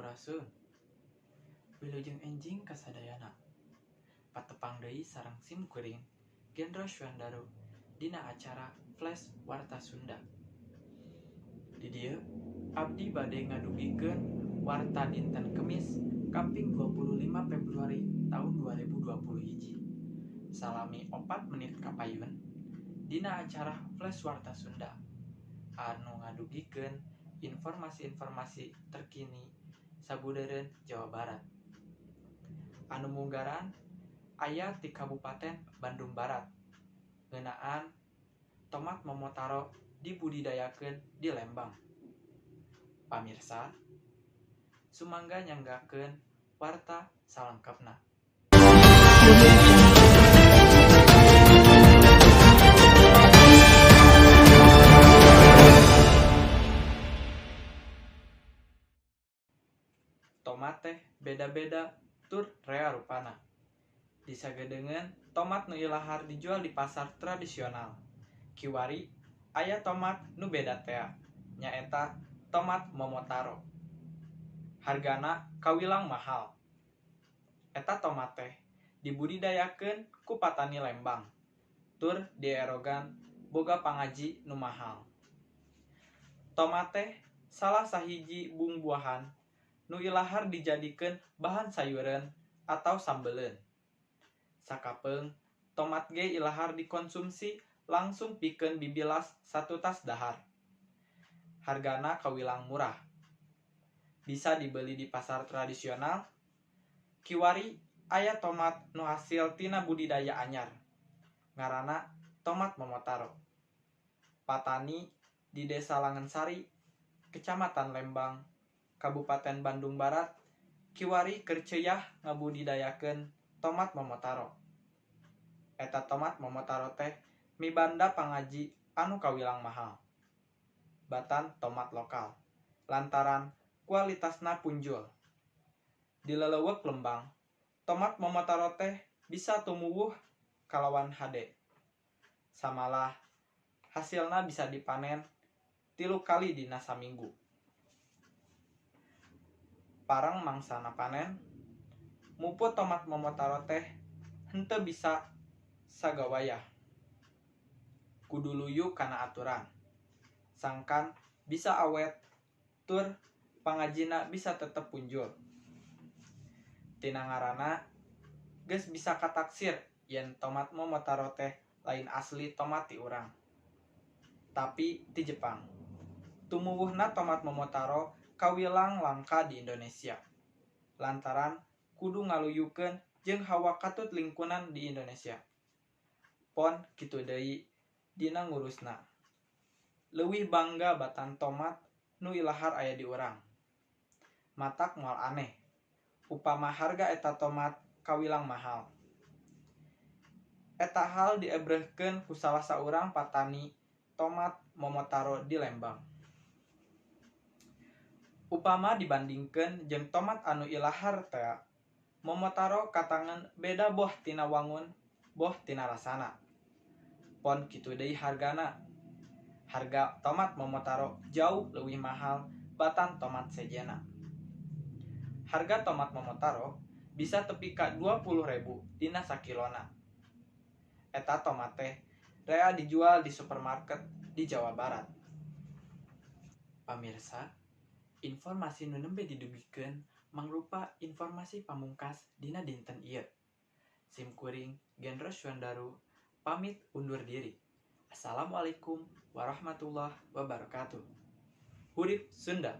Sampurasun. Wilujeng enjing kasadayana. Patepang deui sareng sim kuring Gendro Swandaru dina acara Flash Warta Sunda. Di dieu abdi bade ngadugikeun warta dinten Kemis kaping 25 Februari tahun 2021. Salami 4 menit kapayun dina acara Flash Warta Sunda anu ngadugikeun informasi-informasi terkini sabudeureun Jawa Barat. Anu munggaran aya ti Kabupaten Bandung Barat ngeunaan tomat Momotaro dibudidayakeun di Lembang. Pamirsa, sumangga nyanggakeun warta salengkapna. Tomat teh beda-beda tur rea rupana. Di sagedengeun tomat nu ilahar dijual di pasar tradisional. Kiwari aya tomat nu beda tea, nyaeta tomat Momotaro. Hargana kawilang mahal. Eta tomat teh dibudidayakeun ku patani Lembang, tur dierogan boga pangaji nu mahal. Tomat teh salah sahiji bungbuahan nu ilahar dijadikeun bahan sayureun atau sambeleun. Sakapeung, tomat ge ilahar dikonsumsi langsung pikeun bibilas satutas dahar. Hargana kawilang murah. Bisa dibeli di pasar tradisional. Kiwari aya tomat nu hasil tina budidaya anyar. Ngaranna tomat Momotaro. Patani di Desa Langensari, Kecamatan Lembang, Kabupaten Bandung Barat, kiwari keur ceuyah ngabudidayakeun tomat Momotaro. Eta tomat Momotaro teh mibanda pangaji anu kawilang mahal. Batan tomat lokal, lantaran kualitasna punjul. Di lelewek Lembang, tomat Momotaro teh bisa tumuwuh kalawan hade. Samalah hasilna bisa dipanen 3 kali dina saminggu. Parang mangsana panen, muput tomat Momotaro teh henteu bisa sagawayah. Kudu luyu kana aturan. Sangkan bisa awet tur pangajina bisa tetep punjul. Tina ngaranna geus bisa kataksir yen tomat Momotaro teh lain asli tomat ti urang, tapi ti Jepang. Tumuwuhna tomat Momotaro kawilang langka di Indonesia lantaran kudu ngaluyukeun jeung hawa katut lingkungan di Indonesia. Pon kitu deui dina ngurusna. Leuwih bangga batan tomat nu ilahar aya di urang. Matak moal aneh upama harga eta tomat kawilang mahal. Eta hal diebrehkeun ku salah saurang patani tomat Momotaro di Lembang. Upama dibandingkeun jeung tomat anu ilahar tea, Momotaro katangen beda boh tina wangun, boh tina rasana. Pon kitu deui hargana. Harga tomat Momotaro jauh leuwih mahal batan tomat sejenna. Harga tomat Momotaro bisa tepi ka 20.000 dina sakilona. Eta tomat teh rea dijual di supermarket di Jawa Barat. Pamirsa, informasi nu nembe didugikeun mangrupa informasi pamungkas dina dinten ieu. Sim kuring Gendro Swandaru pamit undur diri. Assalamualaikum warahmatullahi wabarakatuh. Hurip Sunda.